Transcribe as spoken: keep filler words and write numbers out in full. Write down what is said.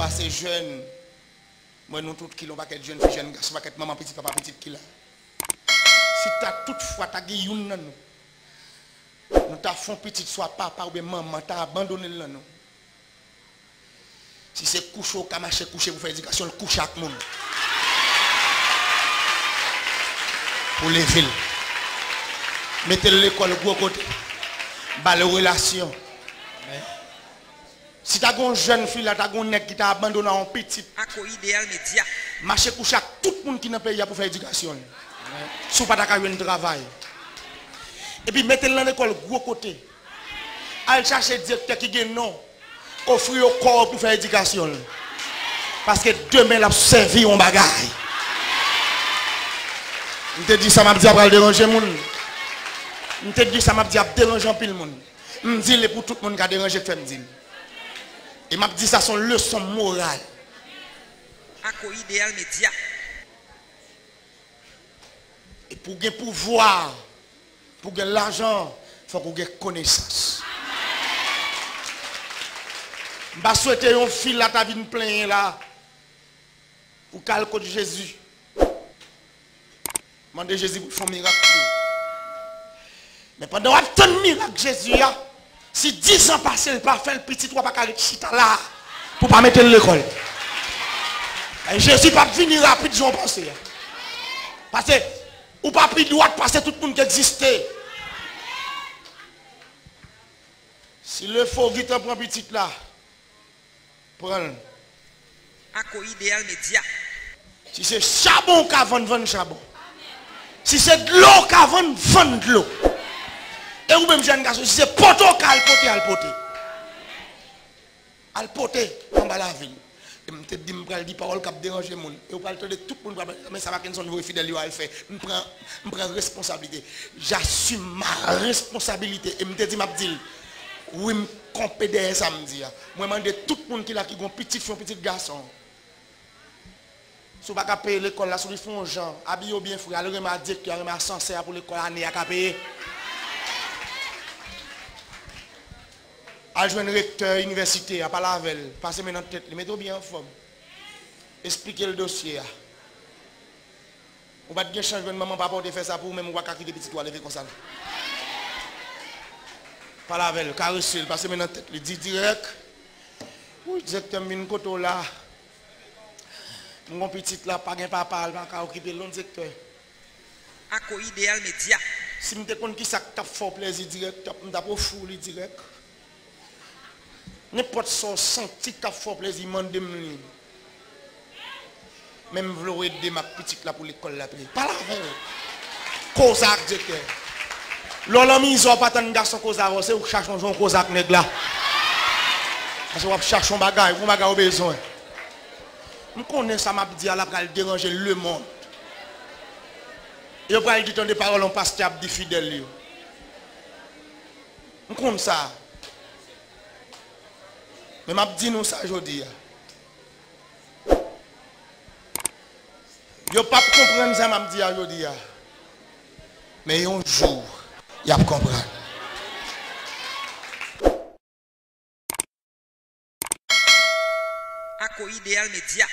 Pase jèn, mwen, nou tout ki la, yon pakèt jèn fi, jèn gason, pakèt manman pitit, papa pitit ki la. Si ta tout fwa ta gen youn nan nou, nou ta fè yon pitit, swa papa oubyen manman ta abandone l nan nou. Si se kouche w ka mache kouche pou fè edikasyon l, kouche ak moun. Pou leve l. Mete l lekòl gwo kote. Ba l relasyon. Si ta gen yon jèn fi la, ta gen yon nèg ki ta abandone yon pitit. Ako Ideal Media. Mache kouche ak tout moun ki nan peyi a pou fè edikasyon l. Si w pa ta ka jwenn travay. Epi mete l nan lekòl gwo kote. Al chache direktè ki gen non. Ofri yo kò w pou fè edikasyon l. Paske demen l ap sèvi yon bagay. M te di sa m ap di a pral deranje moun. M te di sa m ap di ap deranje anpil moun. M di l e pou tout moun ka deranje k fè m di l. E m ap di sa se yon leson moral. Ako Ideal Media. E pou w gen pouvwa, pou w gen lajan, fòk ou gen konesans. M pa swete yon fi la ta vin plenyen la. Ou ka al kot Jezi. Mande Jezi pou l fè yon mirak pou ou. Men pandan w ap tann mirak Jezi a, si dizan pase l pa fè l, pitit ou a pa ka ret chita la pou pa mete l lekòl. E Jezi p ap vini rapid jan w panse a. Paske ou pa pi dwat pase tout moun ki egziste. Si Lefo gentan pran pitit la, pran l. Ako Ideal Media. Si se chabon w ka vann, vann chabon. Si se dlo w ka vann, vann dlo. E ou menm jèn gason, si se pote w ka al pote, al pote. Al pote anba lavil. E m te di m pral di pawòl k ap deranje moun. E ou pral tande tout moun pral, men sa Mackenson voye fidèl yo al fè. M pran, m pran responsablite. J'assume ma responsabilité. E m te di m ap di l. Wi, m kanpe dèyè sa m di a. Mwen mande tout moun ki la ki gon pitit fi, yon pitit gason. Si w pa ka peye lekòl la, si w li fè yon jan, abiye w byen fre, al renmen a direktè a, renmen asansè a pou lekòl ane a ka peye. Al jwenn rektè inivèsite a, pale avè l, pase men nan tèt li, mete w byen anfòm. Esplike l dosye a. Ou pa t gen chans jwenn manman, papa w te fè sa pou ou menm, ou pa ka kite pitit ou a leve konsa non. Pale avè l, karese l, pase men nan tèt li, di dirèk. Wi, direktè m vin kote w la. M gon pitit la, pa gen papa, l pa ka okipe l non direktè. Ako Ideal Media. Si m te konn kisa k t ap fè w plezi dirèk, t ap, m t ap ofri w li dirèk. Nenpòt sa w santi k ap fè w plezi, mande m li. Men m vle w ede m ak pitit la pou lekòl la peye. Pale avè l. Koze ak direktè. Lè w lan mizè w pa tann gason koze avè w, se ou k chache yon jan w koze ak nèg la. Paske w ap chache yon bagay, yon bagay ou bezwen. M konnen sa m ap di a la pral deranje lemonn. Yo pral di tande pawòl yon pastè ap di fidèl yo. M konn sa. Men m ap di nou sa jodi a. Yo p ap konprann sa m ap di a jodi a. Men yon jou, y ap konprann. Ako Ideal Media.